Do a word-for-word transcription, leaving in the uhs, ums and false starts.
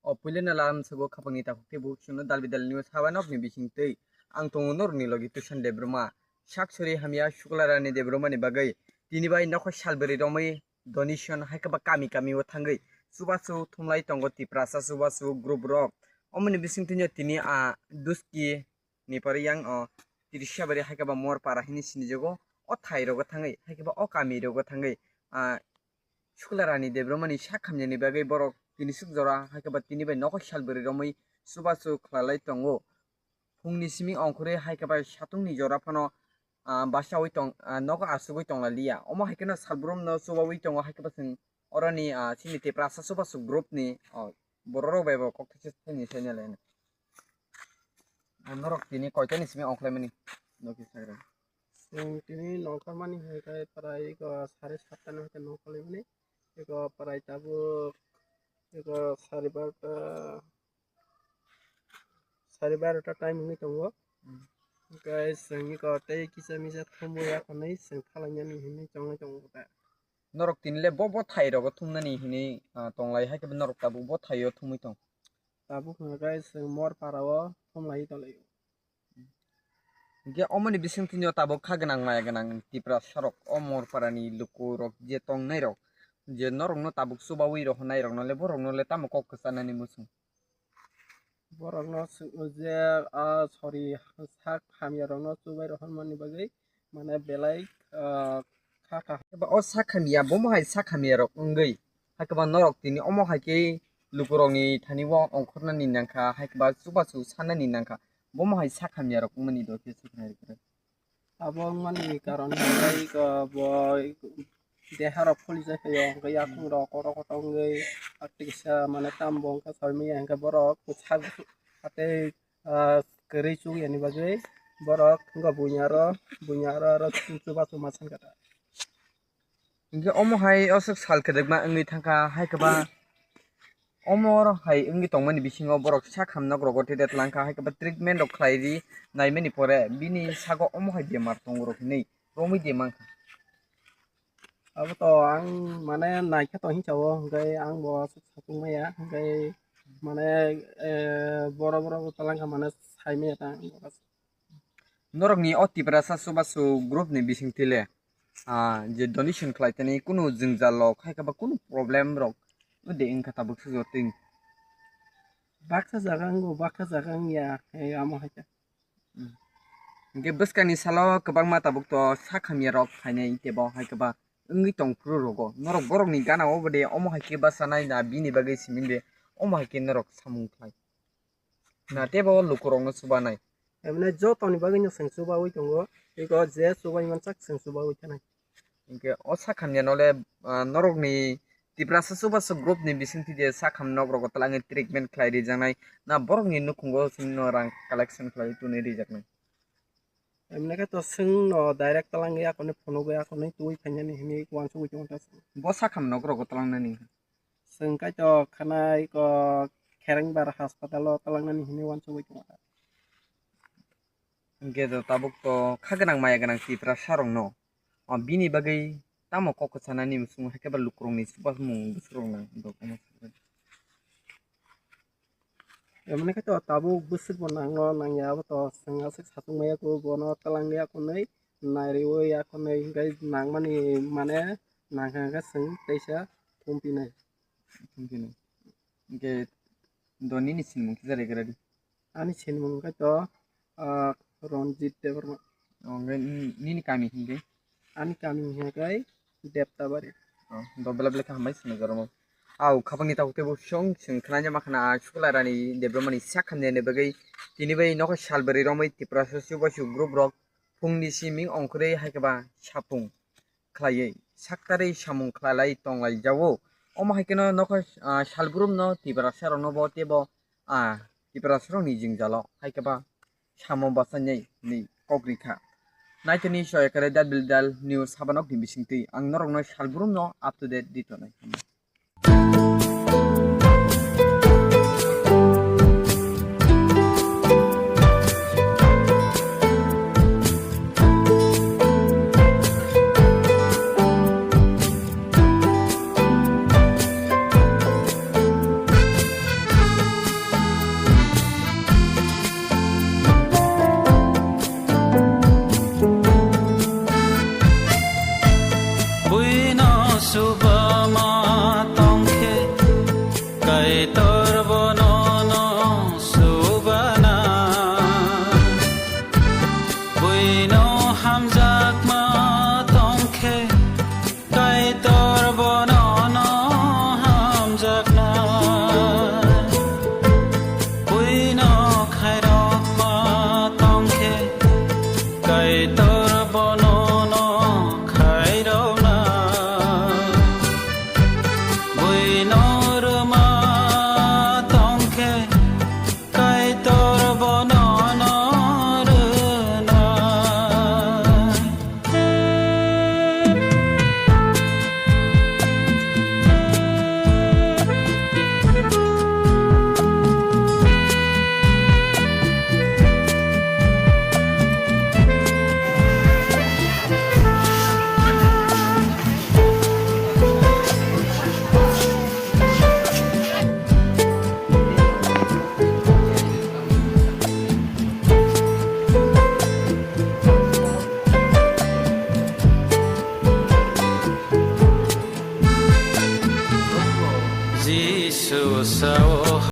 O puilano lam sabo khapangni takhuk tei bukhuk chwngno dal bidal news haba nokni bisingtwi. Ang tongo norokni logi Tushan Debbarma. Sak sori hamya Sukla Rani Debbarmani bagwi. Tini bai nokho salbwrwi romwi donation hai khe ba kami kami o thangwi chubachu thumlai tongo Tiprasa chubachu group rok. Omoni bisingtwino tini a Duski ni pore yang o Tirisabari hai khe ba Morpara hini sinijago. O thai rogo thangwi hai khe ba o kami rogo thangwi a Sukla Rani Debbarmani sak hamyani bagwi borok tini suk jora hai khe ba tini bai nokho salbwrwi romwi chubachu khwlalai tongo. Phungni simi ongkhorwi hai khe ba satungni jora phano, ah, basaui tong, ah, nogo achugwi tonglailiya. Omo hai kheno salbrumno chubaui tongo hai khe ba chwng oroni, ah, chini Tiprasa chubachu group ni, oh, borok rok bai bo kok thaichuk thani sai nai lai. Norok tini koitani simi ongkhlaimani? Noki sagra. Chwng tini nongkhormani hwnkhe prai eko sare satta ni hwnkhe nongkhorlaimani. Eko prai tabuk eko sare barota, sare barota time wngwi tongo. Hmm. Hwnkhe chwng eko tei kisa misa thumwi akhornwi chwng thalainani hinwi chongwi tongo ta. Norok tini le bo bo thai rogo thumnani hinwi, ah, tonglai hai khe norok tabuk bo thaio thumwi tong. Tabuk hwnkhe chwng Morpara o thumlai tonglaio. Hwnkhe omoni bisingtwino tabuk kha gwnang maya gwnang Tiprasa rok o Morpara ni luku rok je tongnai rok je norokno tabuk chubaui rohornai rokno le borokno le tamo kok kwchanani muchung? Borokno chwng je, ah, sorry, sak hamya rokno chubai rohormani bagwi mane belai, ah, kha kha. Eba o sak hamya, bomo hai sak hamya rok wngwi, hai khe ba norok tini omo hai khe lukurokni thani o ongkhornani nangkha, hai khe ba chubachu sanani nangkha, bomo hai sak hamya rok wngmani do khe swkang hai rw khe. Abo wngmani karon hwnkhe eko bo deha rok phulijak phaio, hwnkhe yakung rok kotor kotor wngwi, ah, tiksa mane tambo wngkha soi manya hwnkhe borok kwchak tei, ah, kwrwi chuk yani bagwi borok wngkha buini aro, buini aro, aro chubachu ma sankha ta. Hwnkhe omo hai aswk sal kwdwkma wngwi thangkha, hai khe ba omo hai wngwi tongmani bisingo borok sak ham nok rogo tei de twlang kha, hai khe ba treatment rok khlai ri naimani pore bini sago omo hai bemar tongo rok hinwi romwi de mankha. Abo to ang mane naikhe to hinsa o, hwnkhe ang bo aswk sakung maya, hwnkhe mane, eh, boro boro bo twlang kha mane sai maya ta ang bo aswk. Norokni o Tiprasa chubachu group ni bisingtwi le, ah, je donation khlai tani kunu jwngjal rok hai khe ba kunu problem rok de wngkha tabuk sujotwi. Baksa jaga wngo, baksa jaga wngya, eh, amo hai khe. Hmm. Hwnkhe bwskangni salo kwbangma tabuk to sak hamya rok phainai tebo hai khe ba wngwi tong phuru rogo. Norok borokni gana o bo de omo hai khe bachanai na bini bagwi simi de omo hai khe norok samung khlai. Na tebo lukurokno chubanai. Emne jotoni bagwino chwng chubaui tongo. Eko je chubai mansak chwng chubaui thanai. Hwnkhe o sak hamya nole, ah, norokni Tiprasa chubachu group ni bisingtwi je sak ham nok rogo twlangwi treatment khlai rijaknai. Na borokni nukhungo chwngno rang collection khlai tuni rijaknai. Emne khe to chwngno direct twlangwi akonwi phunugwi akonwi twi phainani hinwi uansugwi tongo ta chwng. Bo sak ham nok rogo twlangnani. Chwng kaitor khana eko Kherengbar hospital o twlangnani hinwi uansugwi tongo ta. Hwnkhe do tabuk to kha gwnang maya gwnang Tiprasa rokno, o bini bagwi tamo kok kwchanani muchungo hai khe ba lukurokni chubamung bwswk rok nang do omo. Emoni khe to tabuk bwswk bo nangno nangya abo to chwng aswk satung maya khe bono twlangwi akonwi naiwi akonwi hwnkhe nangmani mane nangkha hwnkhe chwng teisa thum pinai. Thum pinai. Hwnkhe do nini sinimung kisa regra di. Ani sinimung khe to, ah, Ranjit Debbarma. O, hwnkhe nini kami hwnkhe? Ani kami hwnkhe Deptabari. O, do belai belai khe hambai sinijak rokno. Au, khapangni takhuk teibo chwng, chwng khwlai ma khna, ah, Sukla Rani Debbarmani sak hamya ni bagwi tini bai nokha salbari romwi Tiprasa chubachu group rok phungni siming ongkhorwi hai khe ba sapung khlaiwi saktarwi samung khlailai tonglaijao. Omo hai kheno nokha, ah, salbrumno Tiprasa rokno bo teibo, ah, Tiprasa rokni jwngjalo hai khe ba samo bachainai hinwi kok rikha. Naitoni soyakare dal bil dal news habanokni bisingtwi ang norokno salbrumno up to date di tonai. Kaitor bono no subana, buino hamjakma tongkhe, Kaitor bono no hamjakna, buino khairokma tongkhe, Kaitor bono no khairokna, buino rwma tongkhe, Kaitor bono no rwna. Jisu sao